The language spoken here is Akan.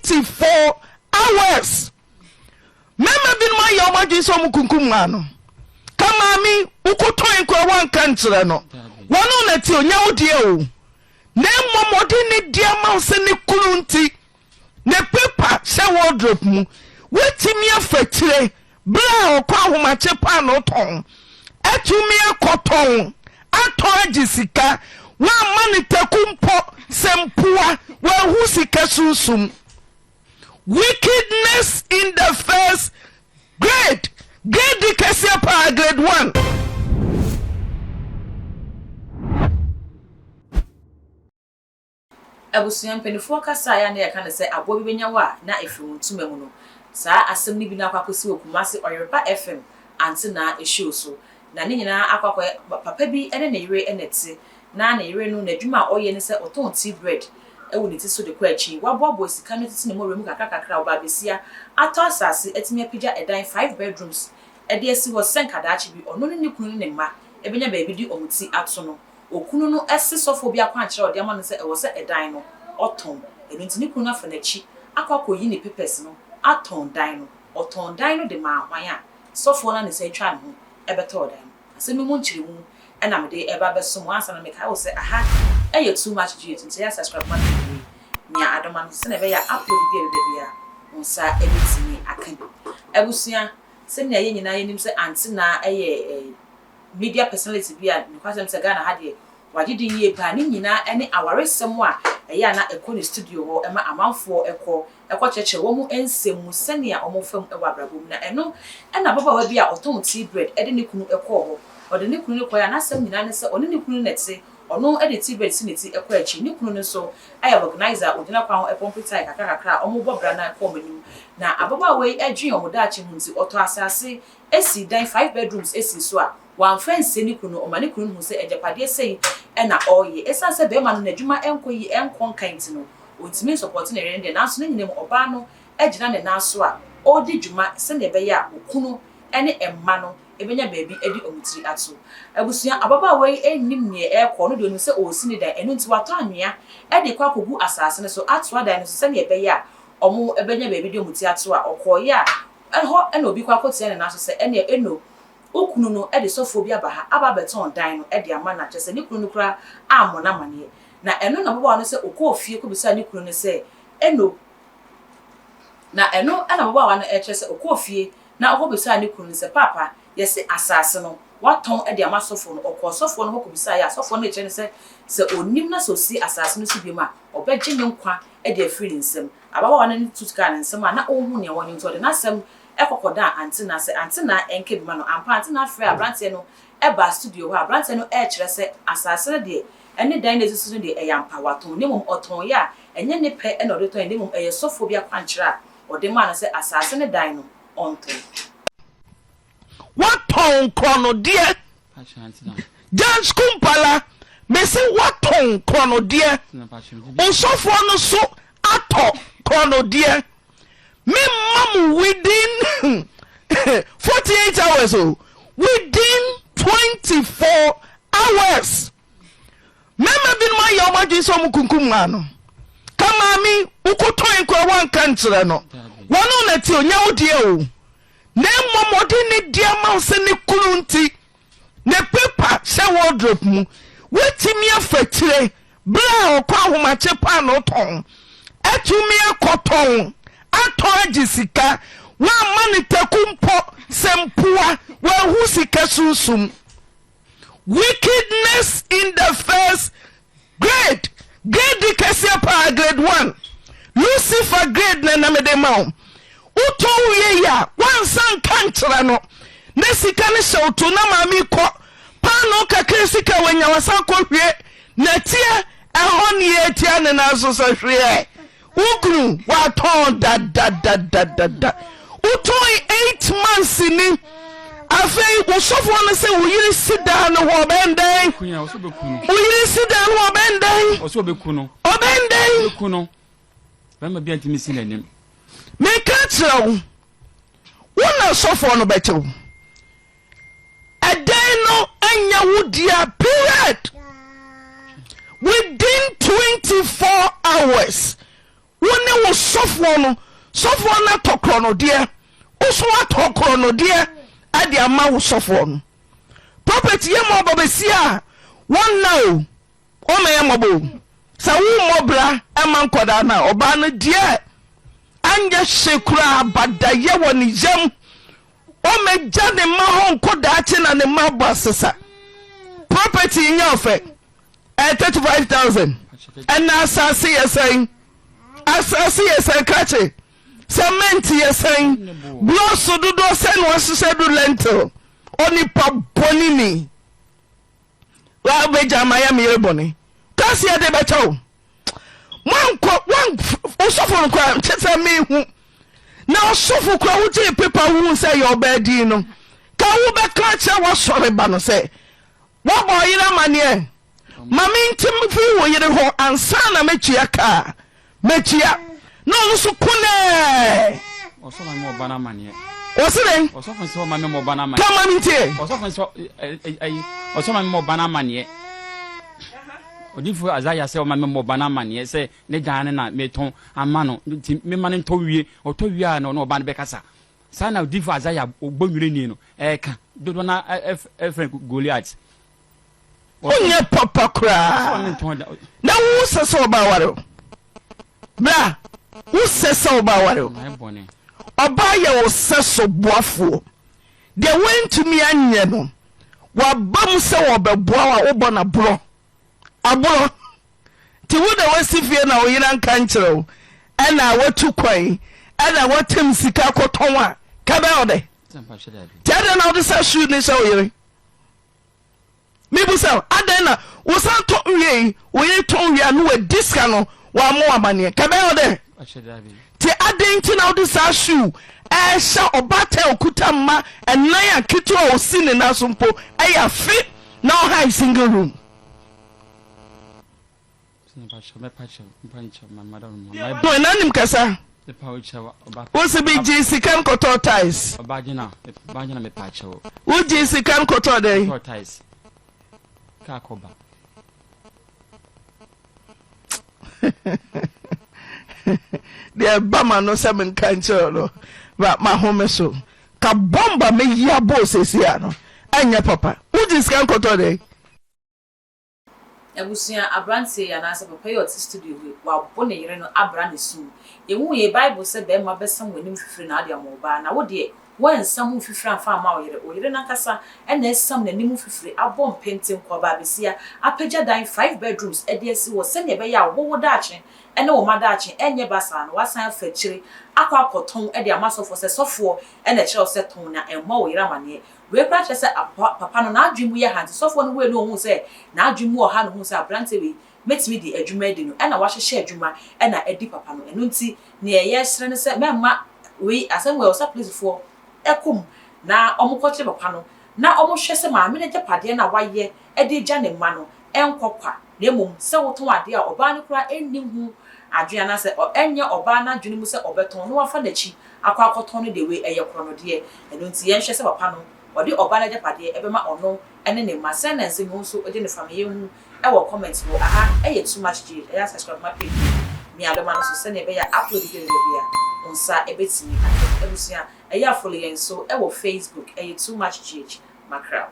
24 hours. Mmarima binom ayɛ wɔn adwene sɛ wɔn kunkum mmaa no. Ka maame wokotɔn koraa woanka nkyerɛ no. Wɔne na te o, nyɛ wo deɛ o. Na mmom ɔde ne deɛ ama wo sɛ ne kunu nti. Ne pepa hyɛ wardrobe mu. Woatumi afa akyire berɛ a ɔkɔ ahomakye paanoo tɔn. Atumi akɔtɔn atɔn agye sika. Woamma no taku mpo sɛ mpoa. Wanhu sika sunsum. Wickedness in the first grade. Grade kɛseɛ paa, grade one. Abusua mpaninfoɔ kasa a ɛyɛ a na yɛka no sɛ aboa bi bɛnya wo a na ɛfiri wo ntoma mu no, saa asɛm no bi na akɔ akɔsi wɔ Kumasi Ɔyerepa FM Antenaa show so. Na ne nyinaa akɔ akɔyɛ papa bi ne ne yere na ɛte. Na ne yere no n'adwuma a ɔyɛ ne sɛ ɔtɔn tea bread wɔ ne ti so de kɔ akyi. Waboaboa sika no atiti ne mmɔwerɛ mu kakra kakra a ɔbaa besia atɔ asase atumi apagya ɛdan five bedrooms de asi hɔ sɛ nka daakye bi ɔno ne ne kunu ne ne mma bɛnya baabi de wɔn ti ato no. Okunu no se sɔfoɔ bi akwankyerɛ a ɔde ama no sɛ ɛwɔ sɛ ɛdan no ɔtɔn. Ɛno nti ne kunu no afa n'akyi akɔ akɔyi ne papers no atɔn dan no. Ɔtɔn dan no de maa hwan a sɔfoɔ no a ne nsa atwa ne ho bɛtɔɔ dan no. Asɛm yi mu nkyerɛmu na mede reba abɛsom wo. Ansa no mekae wo sɛ aha yɛ Too Much GH nti ɛyɛ a subscribe ma no wie. Mia adoma no so sɛdeɛ ɛbɛyɛ a upload bi a ɛbɛba biara wo nsa bɛtumi aka bi. Abusua, sɛnea yɛn nyinaa yɛnim sɛ Aunty Naa yɛ media personality bi a nokwasɛm sɛ Ghana ha deɛ wagye din yie paa. Ne nyinaa ne awaresɛm a ɛyɛ a na ɛkɔ ne studio hɔ ma amanfoɔ kɔ kɔkyerɛkyerɛ wɔn nsɛm mu sɛnea wɔfa mu wɔ abrabɔ mu. Na ɛno na ababaawa bi a ɔtɔn tea bread de ne kunu kɔɔ hɔ. Ɔde ne kunu no kɔeɛ a n'asɛm nyinaa ne sɛ ɔne ne kunu na ɛte, ɔno de tea bread si ne ti kɔ akyi. Ne kunu no nso yɛ organizer a ɔgyina kwan ho pɔmpe tae kakra kakra a wɔbɔ bra na ɛkɔ wɔn anim. Na ababaawa yi dwen wɔn daakye ho nti ɔtɔɔ asase sii dan five bedrooms sii so a wamfa ansie ne kunu no, ɔma ne kunu no hu sɛ agyapadeɛ sei na ɔreyɛ. Ɛsiane sɛ barima no n'adwuma nkɔ yie nkɔ nkan nti no, ɔntumi nsɔpɔte ne yere no deɛ, nanso ne nyinaa mu ɔbaa no agyina ne nan so a ɔredi dwuma sɛdeɛ ɛbɛyɛ a okunu ne mma no bɛnya baabi de wɔn tiri ato. Abusua, ababaawa yi nnim deɛ ɛrekɔ, ɔno deɛ ɔnim sɛ ɔresi ne dan, ɛno nti watɔ anwea de rekɔ akɔgu asase no so atoa dan no so sɛdeɛ ɛbɛyɛ a wɔbɛnya baabi de wɔn ti ato a ɔkɔeɛ a Ɛhɔ na obi kɔ akɔtia ne nan so sɛ, Ɛnneɛ, Eno, wo kunu no de sɔfoɔ bi aba ha aba abɛtɔn dan no de ama no a, kyerɛ sɛ, ne kunu no koraa ammɔ no amanneɛ. Na ɛno na ababaawa no sɛ ɔkɔɔ fie kɔbisaa ne kunu no sɛ, Eno, na ɛno na ababaawa no kyerɛ sɛ ɔkɔɔ fie na ɔkɔbisaa ne kunu no sɛ, Paapa, yɛse asase no, woatɔn de ama sɔfoɔ no. Ɔkɔɔ sɔfoɔ no hɔ kɔbisaeɛ a, sɔfoɔ no rekyerɛ no sɛ, sɛ ɔnnim na sɛ ɔsi asase no so bio a, ɔbɛgye ne nkwa de afiri ne nsam. Ababaawa no ne tu kaa ne nsam a na onhu nea wɔnyɛ nti ɔde n'asɛm kɔ kɔdaa Antenna sɛ Antenna nka bi ma no. Ampa Antenna frɛɛ aberanteɛ no baa studio hɔ a aberanteɛ no rekyerɛ sɛ asase no deɛ ɛne dan no a esisi no deɛ ɛyɛ ampa watɔn na mmom ɔtɔneɛ a ɛnyɛ ne pɛ na ɔde tɔneɛ na mmom ɛyɛ sɔfoɔ bi akwankyerɛ a ɔde maa no sɛ asase ne dan no ɔntɔn. Woatɔn korɔnodeɛ. James Kumpala, mese woatɔn korɔnodeɛ. Osɔfoɔ no so atɔ korɔnodeɛ. Memma mo within 48 hours o, within 24 hours. Mmarima binom ayɛ wɔn adwene sɛ wɔkunkum mmaa no. Ka maame wokotɔn koraa woanka nkyerɛ no. Wɔne na te o, nyɛ wo deɛ o. Na mmom ɔde ne deɛ ama wo sɛ ne kunu nti. Ne pepa hyɛ wardrobe mu. Woatumi afa akyire berɛ a ɔkɔ ahomakye paanoo tɔn. Atumi akɔtɔn atɔn agye sika. Woamma no taku mpo sɛ mpoa. Wanhu sika sunsum. Wickedness in the first grade. Grade kɛseɛ paa, grade one. Lucifer grade na na mede ma wo. Wotɔn wie yi a, woansa nka nkyerɛ no. Na sika no hyɛ wo to na maame kɔ. Paanoo kakra sika wanya wasan kɔ hwie. Nɛteɛ ɛhɔ ne yɛtia ne nan so sɛ hweɛ. Wo kunu watɔn dadadadadada. Wotɔn 8 months ni. Afei wo sɔfoɔ no sɛ wo yere si dan no ho ɔbɛn dɛn? Wo yere si dan no ho ɔbɛn dɛn? Ɔbɛn dɛn? Bɛrima bi antumi si n'anim. Meka kyerɛ wo, wo na sɔfoɔ no bɛkyɛ wo. Ɛdan no nyɛ wo dea period. Within 24 hours. Wo ne wo sɔfoɔ no, sɔfoɔ no atɔ korɔnodeɛ, wo nso woatɔ korɔnodeɛ de ama wo sɔfoɔ no. Property yɛ mmɔbɔ bɛsi a wɔnna o, wɔma yɛ mmɔbɔ o. Sɛ wommɔ bra ma nkɔdaa no a, ɔbaa no deɛ anyɛ hye koraa badayɛ wɔ ne yam. Ɔmmɛgya ne mma hɔ nkɔ daakye na ne mma abɔ asesa. Property nyɛ ɔfɛ. Ɛyɛ 35,000. Ɛna asase yɛ sɛn? Asase yɛ sɛn krakye? Cement yɛ sɛn? Blocks dodoɔ sɛn na wɔahyehyɛ do lentil? Onipa bɔne ni. Wabɛgya ma yɛ me yere bɔne. Kasi yɛde bɛkyɛ wo. Moankɔ wan osɔfo no koraa kyɛ sɛ mehu na ɔsɔfo koraa wogyee pepa wohu sɛ yɛ ɔbaa din no ka wobɛka akyerɛ w'asɔre ba no sɛ woabɔ ɔyere amanneɛ ma mente mfiri wo yere hɔ ansa na mɛtua kaa mɛtua na ɔno so konɛɛ Ɔsɔfo ma me ɔba no amaneɛ. Ɔse dɛn? Ɔsɔfo sɛ ɔma me ɔba no amaneɛ. Ka ma mentie. Ɔsɔfo sɛ ɔsɛ ɔma me ɔba no amaneɛ. Odifo Isaiah sɛ ɔma me ɔba no amaneɛ sɛ ne dan no na metɔn ama no nti mema no ntɔ wie ɔtɔ wie a na ɔne ɔba no bɛkasa. Saa na odifo Isaiah ɔbɔ nwurani no ɛka dodoɔ no ɛfrɛ Goliath. Wonyɛ papa koraa na wo sɛ sɛ ɔba aware o. Bra wo sɛ sɛ ɔba aware o. Ɔbaa yɛ wo sɛ so boafoɔ. Deɛ woantumi anyɛ no waba mu sɛ wɔbɛboa wo a wobɔ no aborɔ. Aborɔ. Nti wo na woasi fie na wo yere anka nkyerɛ wo ɛna woatu kwan ɛna woatam sika kɔtɔn a ka bɛyɛ wo dɛ? Nti adɛn na wode saa shoe no hyɛ wo yere? Mebisa wo, adɛn na wosan tɔn wiei, wo yere tɔn wie a na wadi sika no, wammɔ wo amanneɛ? Ka ɛbɛyɛ wo dɛn? Nti adɛn nti na wode saa shoe ɛrehyɛ ɔbaatan a ɔkuta mma ɛnan a ketewa a ɔsi ne nan so mpo ɛyɛ afe na ɔhae single room? No na nim kasa. Wo se bi gye sika no kɔtɔɔ tiles. Wo gye sika no kɔtɔɔ dɛn? Deɛ ɛba ma no sɛ menka nkyerɛ no ma mahome so ka bɔmba meyi abɔ sɛsi a no ɛnyɛ papa. Wo gye sika no kɔtɔɔ dɛn? Abusua, abranteɛ yi anaasɛ papa yi a ɔte studio hɔ yi, wabo ne yere no abra ne sum. Yɛhu yɛ Bible sɛ barima bɛsam w'anim fifire na ade ama ɔbaa, na wo deɛ, woansam wo mfifire amfa amma wo yere. Wo yere no ankasa na asiam n'anim mfifire, abɔ mpenten, kɔbaabasia, apagya dan five bedrooms de asi hɔ sɛdeɛ ɛbɛyɛ a wo wo daakye ne wo mma daakye ɛnyɛ basaa no, woasan afa akyire akɔ akɔtɔn de ama sɔfoɔ sɛ sɔfoɔ na ɛkyerɛ wo sɛ tɔn na ɛmmɔ wo yere amaneɛ. Wei koraa kyerɛ sɛ apa papa no n'adwene mu yɛ ha nti sɔfoɔ no wei no ohuu sɛ n'adwene mu ɔha no huu sɛ abranteɛ wei mɛtumi de adwuma adi no ɛna wahyehyɛ adwuma ɛna adi papa no ɛno nti neɛ yɛsrɛ ne sɛ mɛmma wei asɛm wei ɛwɔ sɛ apolisifoɔ ɛkɔ mu na ɔmo kɔkyere papa no na ɔmo hwɛ sɛ maame no agyapadeɛ no a wayɛ ɛde agya ne mma no ɛnkɔ kwa na mmom sɛ wotɔn adeɛ a ɔbaa no koraa ɛnni ho adwene anaasɛ ɛnyɛ ɔbaa no adwene mu sɛ ɔbɛtɔn na wafa n'akyi akɔ akɔtɔn no deɛ wei ɛyɛ korɔnodeɛ ɛno nti yɛnhwɛ sɛ papa no ɔde ɔbaa no agyapadeɛ ɛbɛma ɔno ɛne ne mma sɛn na nsɛm yi wo nso wogye no fa ma yɛnhu ɛwɔ comment hɔ aha ɛyɛ too much gh ɛyɛ a subscribe ma page yi mia dɔma no so sɛdeɛ ɛbɛyɛ a upload video no da bi a wo nsa ɛbɛtumi aka mu abusua ɛyɛ a follow yɛn nso ɛwɔ Facebook ɛyɛ too much gh mackerel.